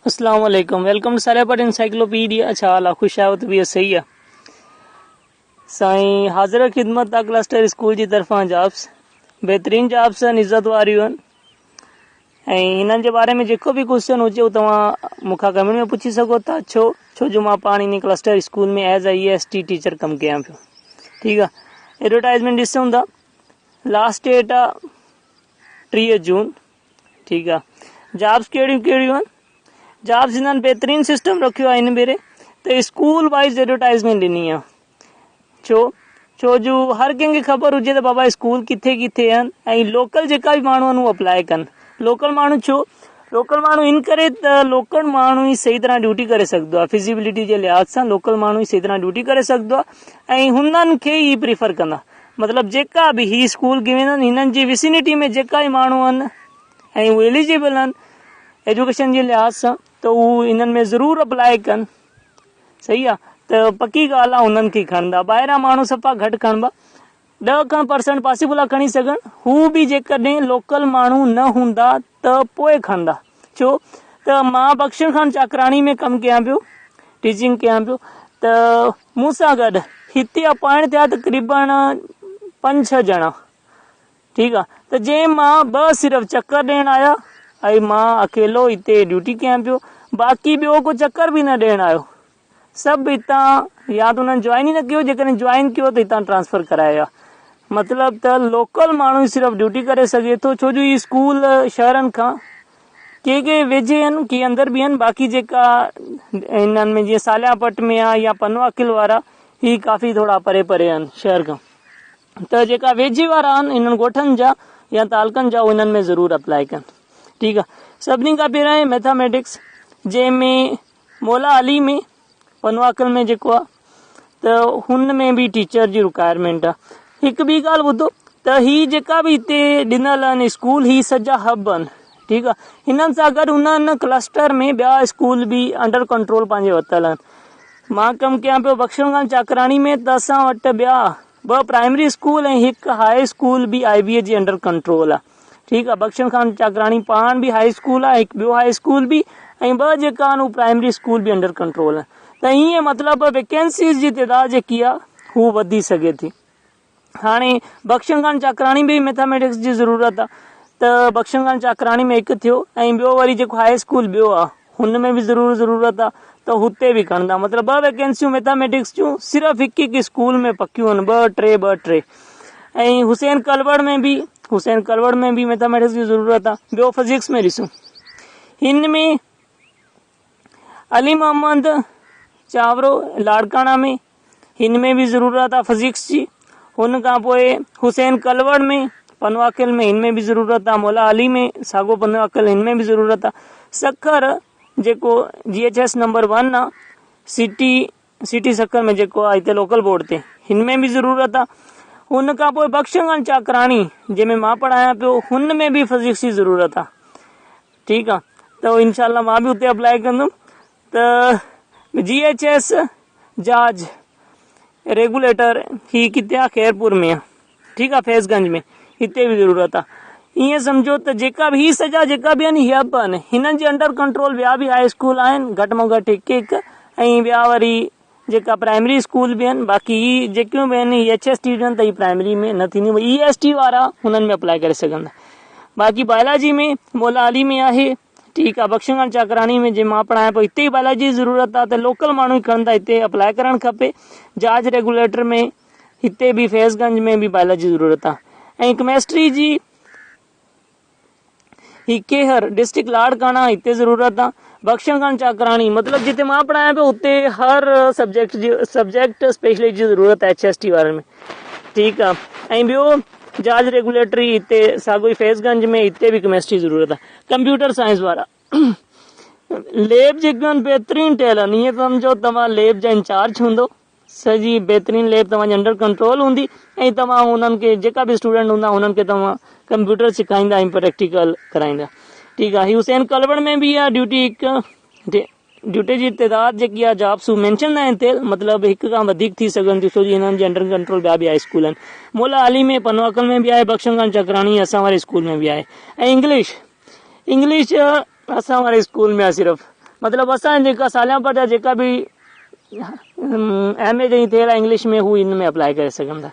اسلام عليڪم welcome to Saleh Bhat encyclopedia ڇا حال آ خوش آهيو طبيعت صحيح آ سائين حاضر خدمت آ ڪلسٽر اسڪول جي طرفان جابس بهترين جابس آهن عزت واريون آهن ۽ هنن جي باري ۾ جيڪو به ڪوشچن هجي هو توهان مون کان ڪمينٽ ۾ پڇي سگهو ٿا ڇو ڇو جو مان پاڻ ان cluster school ۾ as E S T teacher ڪم ڪيان پيو ٺيڪ آ ايڊورٽائزمينٽ ڏسون ٿا لاسٽ ڊيٽ آ 30 جون ٺيڪ آ جابس ڪهڙيون ڪهڙيون آهن جابس هنن بهترين سسٽم رکيو آهي هن ڀيري ته اسڪول وائز ايڊورٽائزمينٽ ڏني آ ڇو ڇو جو هر ڪنهن کي خبر هجي ته بابا اسڪول ڪٿي ڪٿي آهن ۽ لوڪل جيڪا به ماڻهو آهن هو اپلائي ڪن لوڪل ماڻهو ڇو لوڪل ماڻهو ان ڪري ته لوڪل ماڻهو ئي صحيح طرح ڊيوٽي ڪري سگهندو آهي فزيبلٽي جي لحاظ سان لوڪل ماڻهو ئي صحيح طرح ڊيوٽي ڪري سگهندو آهي ۽ هنن کي ئي پريفر ڪندا مطلب جيڪا به هي اسڪول گيون آهن هنن جي وسينيٽي ۾ جيڪا به ماڻهو آهن ۽ هو ايليجبل آهن ايجوڪيشن جي لحاظ سان ته هو انهن ۾ ضرور اپلائي ڪن صحيح آهي ته پڪي ڳالهه آهي انهن کي کڻندا ٻاهران ماڻهو صفا گهٽ کڻبا ڏهه کن پرسنٽ پاسيبل آهي کڻي سگهن هو به جيڪڏهن لوڪل ماڻهو نه هوندا ته پوء کڻندا ڇو ته مان بخشڻ خان چاڪراڻي ۾ ڪم ڪيان پيو ٽيچنگ ڪيان پيو ته مون سان گڏ هتي اپائنٽ ٿيا تقريبن پنج ڇهه ڄڻا ٺيڪ آ ته جنهن مان ٻه صرف چڪر ڏيڻ آيا ۽ مان اڪيلو هتي ڊيوٽي ڪيان پيو باقي ٻيو ڪو چڪر به نه ڏيڻ آيو سڀ هتان يا ته انهن جوائن ئي نه ڪيو جيڪڏهن جوائن ڪيو ته هتان ٽرانسفر ڪرايا ويا مطلب ته لوڪل ماڻهو ئي صرف ڊيوٽي ڪري سگهي ٿو ڇو جو هي اسڪول شهرن کان ڪي ڪي ويجهي آهن ڪي اندر به آهن باقي جيڪا هنن ۾ جيئن ساليان پٽ ۾ آ يا پنواڪل وارا هي ڪافي ٿورا پري پري آهن شهر کان ته جيڪا ويجهي وارا آهن انهن ڳوٺن جا يا تعلقن جا انهن ۾ ضرور اپلائي ڪن ٺيڪ آ سڀني کان پهريان ميٿاميٽڪس جنهن ۾ مولا علي ۾ پنواڪل ۾ جيڪو آ ته هن ۾ به ٽيچر جي رڪوائرمينٽ آ هڪ ٻي ڳالهه ٻڌو ته هي جيڪا به هتي ڏنل آهن اسڪول هي سڄا هب آهن ٺيڪ آ هنن سان گڏ انهن ڪلسٽر ۾ ٻيا اسڪول به انڊر ڪنٽرول پنهنجي ورتل آهن مان ڪم ڪيان پيو بخشڻ خان چاڪراڻي ۾ ته اسان وٽ ٻيا ٻه پرائمري اسڪول ۽ هڪ هاء اسڪول به آء بي اي جي انڊر ڪنٽرول آ ٺيڪ آ بخشڻ خان چاڪراڻي پاڻ به هاء اسڪول آ هڪ ٻيو هاء اسڪول به ۽ ٻه جيڪا آهن هو پرائمري اسڪول به انڊر ڪنٽرول آهن ته ائين مطلب ويڪينسيز جي تعداد جيڪي آ هو وڌي سگهي ٿي هاڻي بخشڻ خان چاڪراڻي به ميٿاميٽڪس جي ضرورت آ ته بخشڻ خان چاڪراڻي ۾ هڪ ٿيو ۽ ٻيو وري جيڪو هاء اسڪول ٻيو آ هن ۾ به ضرور ضرورت آ ته هتي به کڻندا مطلب ٻه ويڪينسيون ميٿاميٽڪس جون صرف هڪ هڪ اسڪول ۾ پڪيون آهن ٻه ٽي ٻه ٽي ۽ حسين ڪلوڙ ۾ به حسين ڪلوڙ ۾ به ميٿاميٽڪس جي ضرورت آ ٻيو فزڪس ۾ ڏسون هن ۾ علي محمد چانورو لاڙڪاڻا ۾ هن ۾ به ضرورت آ فزڪس جي هن کان پوء حسين ڪلوڙ ۾ پنواڪل ۾ هن ۾ به ضرورت آ مولا علي ۾ ساڳو پنواڪل هن ۾ به ضرورت آ سکر جيڪو جي ايڇ ايس نمبر 1 آ سٽي سٽي سکر ۾ جيڪو آ هتي لوڪل بورڊ تي هن ۾ به ضرورت آ هن کان پوء بخشنگن چاڪراڻي جنهن ۾ مان پڙهايان پيو هن ۾ به فزڪس جي ضرورت آ ٺيڪ آ ته انشاء الله مان به اتي اپلائي ڪندم ته جي ايڇ ايس جاج ريگوليٽر هي ڪٿي آ خيرپور ۾ آ ٺيڪ آ فيض گنج ۾ هتي به ضرورت آ ائين سمجهو ته جيڪا به هي سڄا جيڪا به آهن هي هب آهن هنن جي انڊر ڪنٽرول ٻيا به هاء اسڪول آهن گهٽ مان گهٽ هڪ هڪ ۽ ٻيا وري جيڪا پرائمري اسڪول به آهن باقي هي جيڪيون به آهن هي ايڇ ايس ٽي جون ته هي پرائمري ۾ نه ٿينديون اي ايس ٽي وارا هنن ۾ اپلائي ڪري سگهندا باقي بائلاجي ۾ مولا علي ۾ آهي ٺيڪ آ بخشڻ خان چاڪراڻي ۾ جي مان پڙهايان پيو هتي ئي بائلاجي جي ضرورت آ ته لوڪل ماڻهو ئي کڻن ٿا هتي اپلائي ڪرڻ کپي جاچ ريگوليٽر ۾ هتي به فيض گنج ۾ به بائلاجي جي ضرورت آ ۽ ڪيمسٽري جي هي ڪيهر ڊسٽرڪٽ لاڙڪاڻا هتي ضرورت آ بخشڻ خان چاڪراڻي مطلب جتي مان پڙهايان پيو اتي هر سبجيڪٽ جي سبجيڪٽ اسپيشلسٽ جي ضرورت آ ايڇ ايس ٽي وارن ۾ ٺيڪ آ ۽ ٻيو جاچ ريگوليٽري هتي ساڳو ئي فيض گنج ۾ هتي به ڪيمسٽري ضرورت آ ڪمپيوٽر سائنس وارا ليب جيڪيون آهن بهترين ٺهيل آهن ائين سمجهو توهان ليب جا انچارج هوندو سڄي بهترين ليب توهان جي انڊر ڪنٽرول هوندي ۽ توهان انهن کي جيڪا به اسٽوڊنٽ هوندا انهن کي توهان ڪمپيوٽر سکائيندا ۽ پريڪٽيڪل ڪرائيندا ٺيڪ آهي حسين ڪلوڙ ۾ به آهي ڊيوٽي هڪ ڊيوٽي جي تعداد جيڪي آهي جابس هو مينشن ناهن ٿيل مطلب هڪ کان وڌيڪ ٿي سگهن ٿيون ڇو جو هنن جي انڊر ڪنٽرول ٻيا به هاء اسڪول آهن مولا علي ۾ پنواڪل ۾ به آهي بخشڻ خان چڪراڻي اسان واري اسڪول ۾ به آهي ۽ انگلش انگلش اسان واري اسڪول ۾ آهي صرف مطلب اسان جيڪا ساليان پر جا جيڪا به ايم اي جي ٿيل آهي انگلش ۾ هو ان ۾ اپلائي ڪري سگهن ٿا.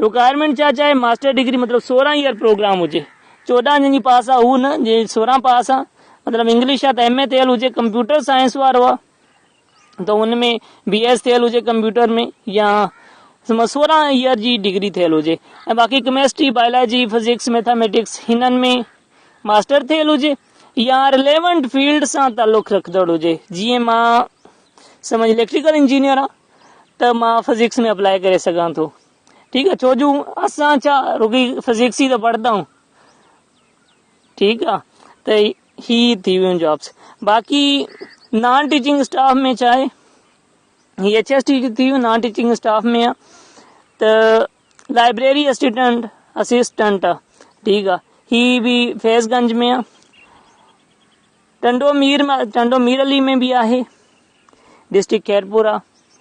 رڪوائرمينٽ ڇا ڇا آهي ماسٽر ڊگري مطلب 16 ايئر پروگرام هجي 14 جن جي پاس آهي هو نه جي 16 پاس آهي مطلب انگلش آهي ته ايم اي ٿيل هجي ڪمپيوٽر سائنس وارو آهي ته ان ۾ بي ايس ٿيل هجي ڪمپيوٽر ۾ يا 16 ايئر جي ڊگري ٿيل هجي ۽ باقي ڪيمسٽري بائلاجي فزڪس ميٿاميٽڪس هنن ۾ ماسٽر ٿيل هجي يا رليونٽ فيلڊ سان تعلق رکندڙ هجي جيئن مان سمجھ اليڪٽريڪل انجنيئر آ ته مان فزڪس ۾ اپلائي ڪري سگهان ٿو ٺيڪ آ ڇو جو اسان ڇا رڳي فزڪس ئي ته پڙهندا آهيون ٺيڪ آ ته هي ٿي ويون جابس باقي نان ٽيچنگ اسٽاف ۾ ڇا آهي هي ايڇ ايس ٽي ٿي ويون نان ٽيچنگ اسٽاف ۾ آ ته لائبريري اسسٽنٽ اسسٽنٽ آ ٺيڪ آ هي به فيض گنج ۾ آ ٽنڊو مير ٽنڊو مير علي ۾ به آهي ڊسٽرڪٽ خيرپور آ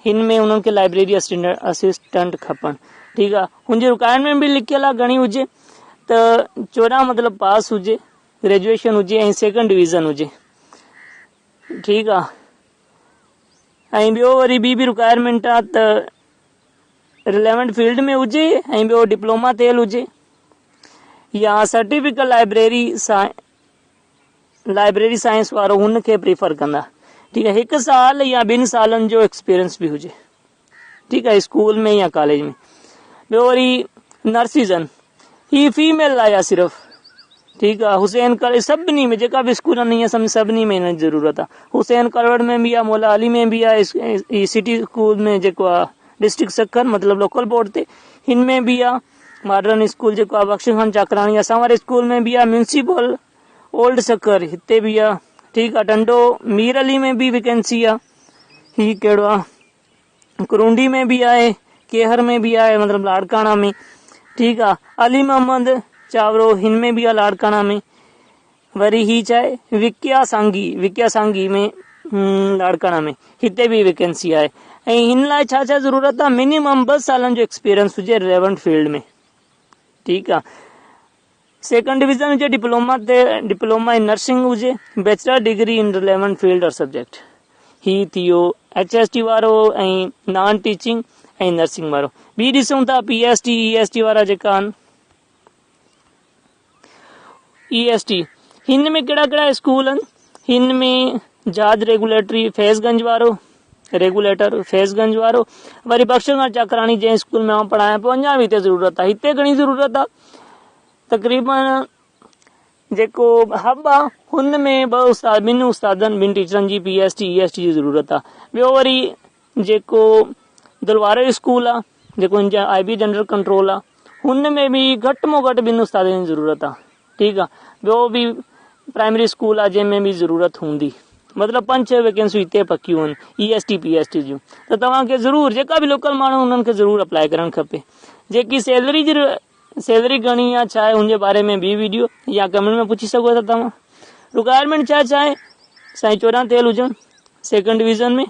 هن ۾ انهن کي لائبريري اسسٽنٽ کپن ٺيڪ آ هن جي رڪوائرمينٽ به لکيل آ گهڻي هجي ته 14 مطلب پاس هجي گريجوئيشن هجي ۽ سيڪنڊ ڊويزن هجي ٺيڪ آ ۽ ٻيو وري ٻي به رڪوائرمينٽ آ ته رليونٽ فيلڊ ۾ هجي ۽ ٻيو ڊپلوما ٿيل هجي يا سرٽيفڪيٽ لائبريري لائبريري سائنس وارو هن کي پريفر ڪندا ٺيڪ آهي هڪ سال يا ٻن سالن جو ايڪسپيرينس به هجي ٺيڪ آهي اسڪول ۾ يا ڪاليج ۾ ٻيو وري نرسز آهن هي فيميل لاء آهي صرف ٺيڪ آهي حسين ڪر سڀني ۾ جيڪا به اسڪول آهن ائين سمجھ سڀني ۾ هن جي ضرورت آهي حسين ڪروڙ ۾ به آهي مولا علي ۾ به آهي سٽي اسڪول ۾ جيڪو آهي ڊسٽرڪٽ سکر مطلب لوڪل بورڊ تي هن ۾ به آهي ماڊرن اسڪول جيڪو آهي بخش خان چاڪراڻي اسان واري اسڪول ۾ به آهي ميونسپل اولڊ سکر هتي به آهي ٺيڪ آهي ٽنڊو مير علي ۾ به ويڪنسي آهي هي ڪهڙو آهي ڪرونڊي ۾ به آهي ڪيهر ۾ به آهي مطلب لاڙڪاڻا ۾ ٺيڪ آهي علي محمد چاورو هن ۾ به آهي لاڙڪاڻا ۾ وري هي ڇا آهي وڪيا سانگي وڪيا سانگي ۾ لاڙڪاڻا ۾ هتي به ويڪنسي آهي ۽ هن لاء ڇا ڇا ضرورت آهي منيمم 2 سالن جو ايڪسپيرينس هجي ريليونٽ فيلڊ ۾ ٺيڪ آهي سيڪنڊ ڊويزن هجي ڊپلوما تي ڊپلوما ان نرسنگ هجي bachelor degree in relevant field اور سبجيڪٽ هي ٿي ويو ايڇ ايس ٽي وارو ۽ نان ٽيچنگ ۽ نرسنگ وارو ٻي ڏسون ٿا P S T E S T وارا جيڪا آهن اي ايس ٽي هن ۾ ڪهڙا ڪهڙا اسڪول آهن هن ۾ جاج ريگوليٽري فيض گنج وارو ريگوليٽر فيض گنج وارو وري بخش خان چاڪراڻي جنهن اسڪول ۾ آئون پڙهايان پيو اڃا به هتي ضرورت آهي هتي گهڻي ضرورت آهي تقريبن جيڪو هب آهي هن ۾ ٻه استاد ٻن استادن ٻن ٽيچرن جي P S T E S T جي ضرورت آهي ٻيو وري جيڪو دلوارو اسڪول آ جيڪو ان جا آء بي جنرل ڪنٽرول آ هن ۾ به گهٽ ۾ گهٽ ٻن استادن جي ضرورت آ ٺيڪ آ ٻيو به پرائمري اسڪول آ جنهن ۾ به ضرورت هوندي مطلب پنج ڇهه ويڪنسيون هتي پڪيون آهن E S T P S T جون ته توهان کي ضرور جيڪا به لوڪل ماڻهو انهن کي ضرور اپلائي ڪرڻ کپي جيڪي سيلري جي سيلري گهڻي آ ڇا آهي ان جي باري ۾ ٻي ويڊيو يا ڪمينٽ ۾ پڇي سگهو ٿا توهان رڪوائرمينٽ ڇا ڇا آهي سائين 14 ٿيل هجن سيڪنڊ ڊويزن ۾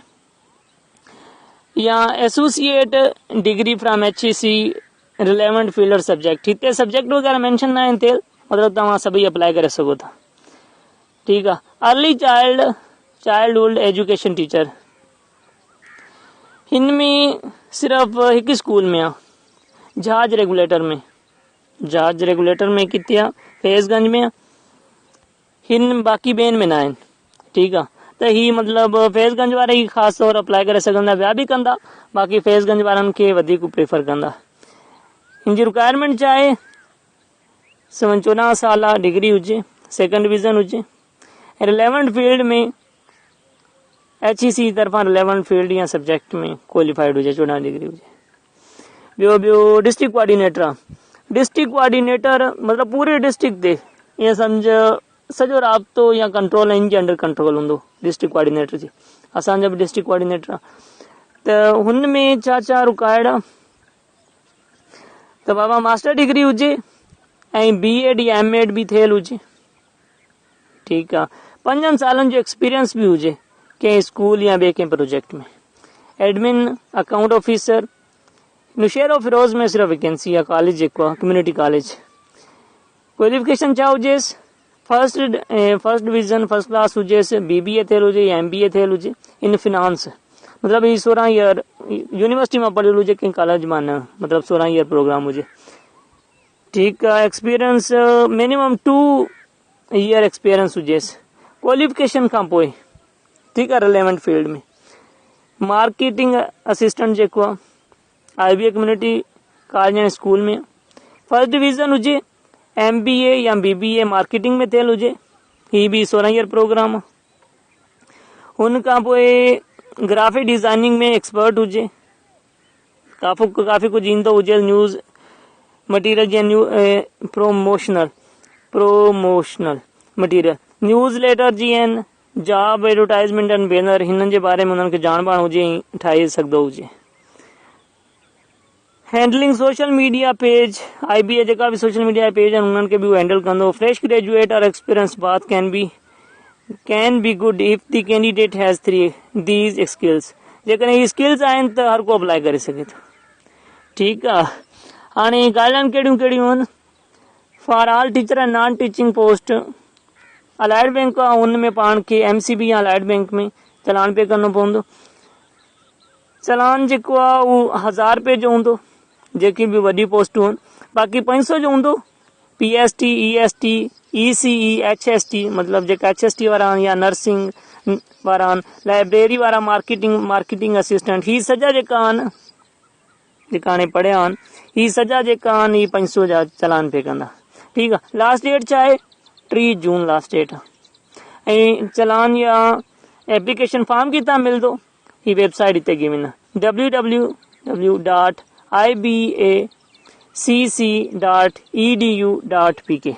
يا associate degree from H E C relevant field اور سبجيڪٽ هتي سبجيڪٽ وغيره مينشن نه آهن ٿيل مطلب توهان سڀئي اپلائي ڪري سگهو ٿا ٺيڪ آ early child child education teacher هن ۾ صرف هڪ اسڪول ۾ آ جهاز ريگوليٽر ۾ جهاز ريگوليٽر ۾ ڪٿي آ فيض گنج ۾ آ هن باقي ٻين ۾ ناهن ٺيڪ آ ته هي مطلب فيض گنج وارا ئي خاص طور اپلائي ڪري سگهندا ٻيا به ڪندا باقي فيض گنج وارن کي وڌيڪ پريفر ڪندا هن جي رڪوائرمينٽ ڇا آهي سون 14 سال آ ڊگري هجي سيڪنڊ ڊويزن هجي رليونٽ فيلڊ ۾ ايڇ اي سي طرفان رليونٽ فيلڊ يا سبجيڪٽ ۾ ڪواليفائيڊ هجي 14 ڊگري هجي ٻيو ٻيو ڊسٽرڪٽ ڪوآرڊينيٽر آ ڊسٽرڪٽ ڪوآرڊينيٽر مطلب پوري ڊسٽرڪٽ تي ائين سمجھ سڄو رابطو يا ڪنٽرول ان جي انڊر ڪنٽرول هوندو ڊسٽرڪٽ ڪوآرڊينيٽر جي اسان جا به ڊسٽرڪٽ ڪوآرڊينيٽر آ ته هن ۾ ڇا ڇا رڪوائرڊ آ ته بابا ماسٽر ڊگري هجي ۽ بي ايڊ يا ايم ايڊ به ٿيل هجي ٺيڪ آ پنجن سالن جو ايڪسپيرينس به هجي ڪنهن اسڪول يا ٻئي ڪنهن project ۾ admin account officer Naushahro Feroze ۾ صرف ويڪنسي آ ڪاليج جيڪو آ ڪميونٽي ڪاليج ڪواليفڪيشن ڇا هجيس first first division first class هجيس، بي بي اي ٿيل هجي يا ايم بي اي ٿيل هجي ان فنانس، مطلب هي 16 ايئر يونيورسٽي مان پڙهيل هجي، ڪنهن ڪاليج مان نه، مطلب 16 ايئر پروگرام هجي. ٺيڪ آ، ايڪسپيرينس مينيمم 2 ايئر ايڪسپيرينس هجيس ڪواليفڪيشن کان پوء. ٺيڪ آ، رليونٽ فيلڊ ۾ مارڪيٽنگ اسسٽنٽ جيڪو آ I B A community college ۽ school ۾ first division هجي، ايم بي اي يا بي بي اي مارڪيٽنگ ۾ ٿيل هجي، هي به 16 ايئر پروگرام. هن کان پوء گرافڪ ڊيزائننگ ۾ ايڪسپرٽ هجي، ڪافي ڪافي ڪجهه ايندو هجي، نيوز مٽيريل جيئن new promotional promotional material, news letter جيئن جاب ايڊورٽائزمينٽ ۽ بينر، هنن جي باري ۾ انهن کي ڄاڻ ٻاڻ هجي ۽ ٺاهي سگهندو هجي. هينڊلنگ سوشل ميڊيا پيج، آء بي اي جيڪا به سوشل ميڊيا پيج آهن انهن کي به هو هينڊل ڪندو. فريش گريجوئيٽ اور experience bath can be good if the candidate has 3 these skills. جيڪڏهن هي اسڪلز آهن ته هر ڪو اپلائي ڪري سگهي ٿو. ٺيڪ آ، هاڻي گائيڊ لائن ڪهڙيون ڪهڙيون آهن؟ For all teacher ۽ non teaching post, allied bank آ ان ۾ پاڻ کي ايم سي بي يا الائيڊ بينڪ ۾ چلان پي ڪرڻو پوندو. چلان جيڪو آ اهو 1000 روپئي جو هوندو جيڪي به وڏي پوسٽون آهن، باقي 500 جو هوندو P S T, E S T, E C E, H S T, مطلب جيڪا ايڇ ايس ٽي وارا آهن يا نرسنگ وارا آهن، لائبريري وارا، مارڪيٽنگ اسسٽنٽ، هي سڄا جيڪا آهن، جيڪا هاڻي پڙهيا آهن، هي سڄا جيڪا آهن هي 500 جا چلان پي ڪندا. ٺيڪ آهي، لاسٽ ڊيٽ ڇا آهي؟ 30 جون لاسٽ ڊيٽ آهي. ۽ چلان يا ايپليڪيشن فارم ڪٿان ملندو؟ هي ويب سائيٽ هتي گيون آهي، W W W dot I B A C C dot E D U dot P K.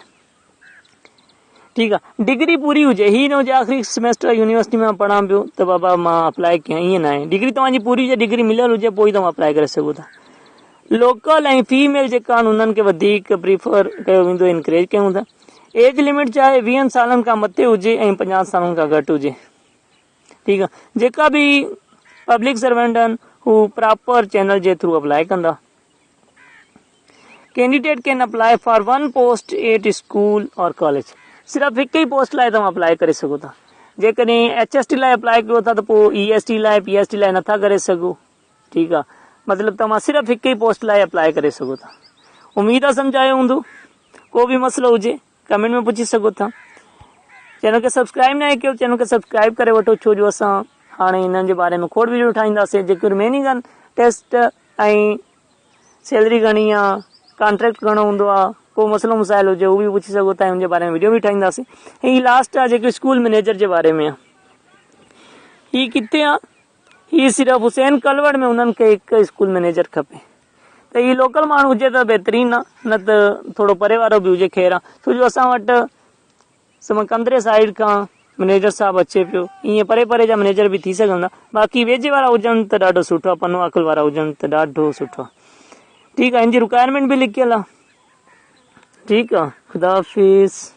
ٺيڪ آ، ڊگري پوري هجي، هي نه هجي آخري سيمسٽر يونيورسٽي ۾ پڙهان پيو ته بابا مان اپلائي ڪيان، ائين نه آهي. ڊگري توهان جي پوري هجي، ڊگري مليل هجي پوء ئي توهان اپلائي ڪري سگهو ٿا. لوڪل ۽ فيميل جيڪا آهن انهن کي وڌيڪ پريفر ڪيو ويندو، انڪريج ڪيون ٿا. ايج لمٽ چاهي 20 سالن کان مٿي هجي ۽ 50 سالن کان گهٽ هجي. ٺيڪ آ، جيڪا به پبلڪ سرونٽ آهن هو پراپر چينل جي ٿرو اپلائي ڪندا. Candidate can apply for one post at school اور ڪاليج، صرف هڪ ئي پوسٽ لاء توهان اپلائي ڪري سگهو ٿا. جيڪڏهن ايڇ ايس ٽي لاء اپلائي ڪيو ٿا ته پوء اي ايس ٽي لاء پي ايس ٽي لاء نٿا ڪري سگهو. ٺيڪ آ، مطلب توهان صرف هڪ ئي پوسٽ لاء اپلائي ڪري سگهو ٿا. اميد آ سمجهايو هوندو. ڪو به مسئلو هجي ڪمينٽ ۾ پڇي سگهو ٿا. چينل کي سبسڪرائب ناهي ڪيو چينل کي سبسڪرائب ڪري وٺو، ڇو جو اسان هاڻي انهن جي باري ۾ کوڙ ويڊيو ٺاهينداسين جيڪي رميننگ آهن، ٽيسٽ ۽ سيلري گهڻي آ، ڪانٽريڪٽ گهڻو هوندو آ، ڪو مسئلو مسائل هجي هو به پڇي سگهو ٿا، ان جي باري ۾ ويڊيو به ٺاهينداسين. هي لاسٽ آ جيڪو اسڪول مئنيجر جي باري ۾ آ، هي ڪٿي آ؟ هي صرف حسين ڪلوڙ ۾ انهن کي هڪ اسڪول مئنيجر کپي ته هي لوڪل ماڻهو هجي ته بهترين آ، نه ته ٿورو پري وارو به هجي خير آ، ڇو جو اسان وٽ سمن ڪندري سائيڊ کان مئنيجر صاحب اچي پيو، ائين پري پري جا مئنيجر به ٿي سگهن ٿا، باقي ويجهي وارا هجن ته ڏاڍو سٺو آ، پنو عاقل وارا هجن ته ڏاڍو سٺو آ. ٺيڪ آ، هن جي رڪوائرمينٽ به لکيل آ. ٺيڪ آ، خدا حافظ.